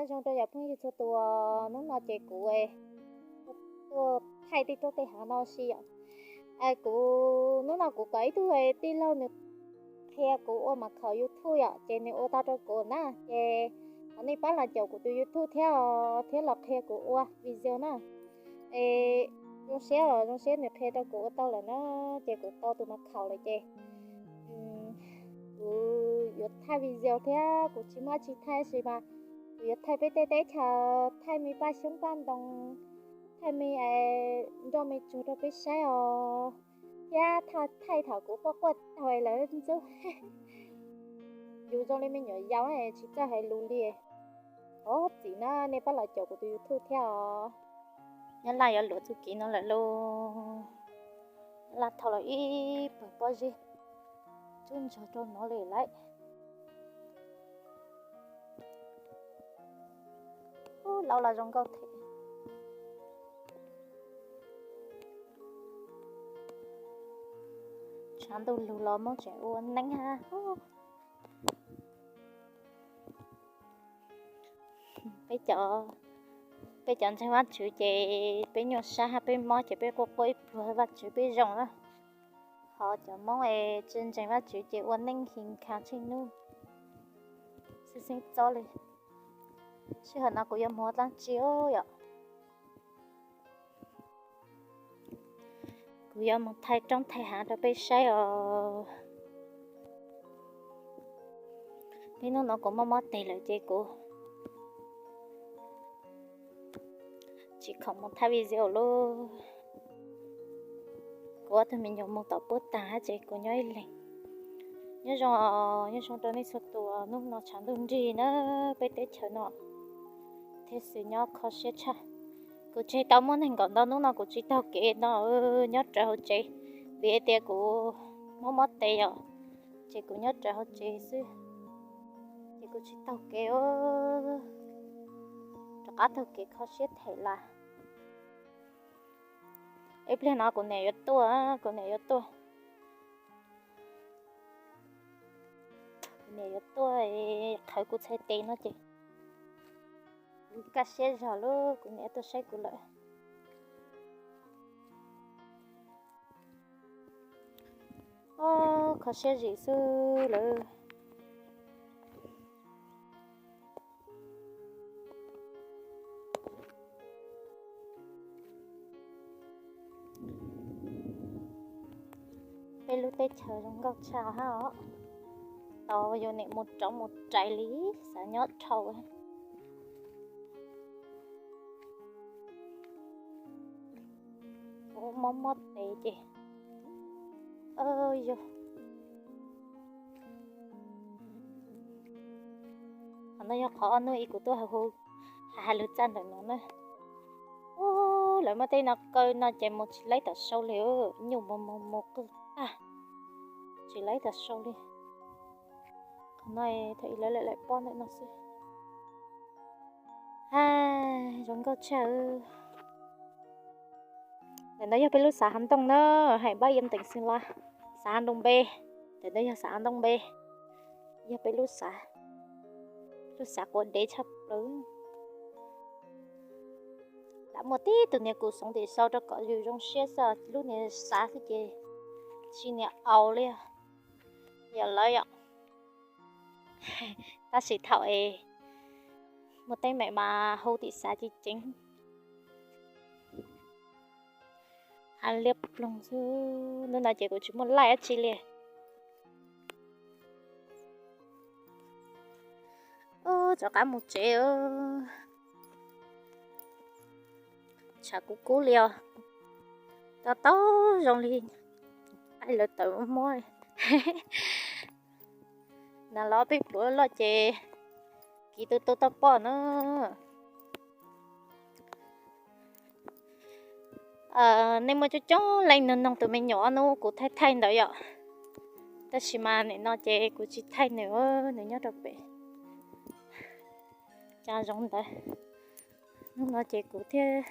Nyob zoo rau yam phooj ywg txhua tus, hnub no ces kuv tuaj thaij tej roob tej hav no si yom. Kuv hnub no kuv kom ib tug tij laug nws qhia kuv ua mas khaum YouTube yom, ces nws ua tau rau kuv na, ces thov nej pab los caum kuv tus YouTube thiab, thiab los qhia kuv ua video na. Es zoo siab, zoo siab nws qhia rau kuv ua tau lawm na, ces kuv tau tus mas khaum lawm ces kuv yuav thaij video thiab, kuv tsis muaj tsis thaij tab sis mas kuv yuav thaij peb tej teb chaws, thaij me paj xyoob paj ntoo, thaij me nroj me tsuag rau peb saib os, thiab thaij thaum kuv quaj quaj taug lawv ntxub. Yus zoo li me nyuam yaus tsis txawj hais lus li. Thov txim na, nej pab los caum kuv tus YouTube thiab os. Nyob Laj yuav luam txuj kev no lawm lauj. Laj thau los ib pawg pob zeb tub ntsuag rau no li lauj. Ub, laub los zoo nkauj thiab. Tshav ntuj lug los Hmoob tseem ua neeb hab. Peb cov ntseeg Vajtswv ces peb nyuaj sab hab, peb mob ces peb quaj quaj ib pluag, Vajtswv peb zoo na. Ho cov Hmoob es tsis ntseeg Vajtswv ces ua neeb hi kha tsheej nub xwb xeeb txob li. Sij hawm no kuv yuav mus ua dlaab tsi yom? Kuv yuav mus thaij roob thaij hav rau peb saib os. Peb hnub no kuv mob mob tes lawm ces kuv tsis khoom mus thaij video lauj. Kuv ob tug me nyuam mus tom puab taag hab ces kuv nyob ib leeg. Nyob zoo, nyob zoo rau nej txhua tus, hnub no tshav ntuj nrig na, peb teb chaws no thiab xwb nyob kho siab tshaj. Kuv tseg tau muaj neeg nkaum ntau hnub no kuv tsis taug kev no, nyob rawv hauv tsev, vim tias kuv mob mob tes yom, ces kuv nyob rawv hauv tsev xwb, ces kuv tsis taug kev, rov qab taug kev kho siab them las. Ib pliag no kuv niam yuav tuaj, kuv niam yuav tuaj, kuv niam yuav tuaj qhawv kuv txhais tes no ces kuv kaj siab zog lub kuv niam tuaj saib kuv lawm. Kho siab zim xwb lawm. Peb lub teb chaws zoo nkauj tshaj hab os. Tau yus niam mus rov mus rais li, xav nyob dhau. Kuv mob mob tes ces, yog qhov no yog qhov ob hnub ib kuv tuaj hu has lug txaj ntawm no na. Ub, lawv muab tej no kaw no ces mus tsis laib tom sau li, nyuj mus mus mus qwj tag, tsis laib tom sau li. Qhov no thaum ub lawv lam pob ntawm no xwb. Zoo nkauj tshaj. Ntawm no yog peb lub xav hav ntooj na, hais npab yia teem xwb las, xav hav ntooj npe. Ntawm no yog xav hav ntooj npe, yog peb lub xav, lub xav quav dev tshaj plaws. Lam muaj tib tug niag kuv xoov tim sau rau kom yus zoo siab xwb, lub niag xav xwb ces tsis niag aus li. Yog lawv yom. Tab sis thaum es muaj teeb meem mas hu tim xav tsis ceev. Hav liab ploog xwb, hnub no ces kuv tsis muaj laij dab tsi li. Rov qab mus tsev. Tshav kub kub li os. Tau tau zoo li qaij lawv tawm muab. Nas los peb pluav loj ces kiv tu tu tau poj na. Nej muaj coob coob leej nug noog tus me nyuam ob hnub kuv thaij thaij ntawd yom. Tab sis mas nim no ces kuv tsis thaij nws, nws nyob rau pem. Cas zoo ntawd. Hnub no ces kuv thiaj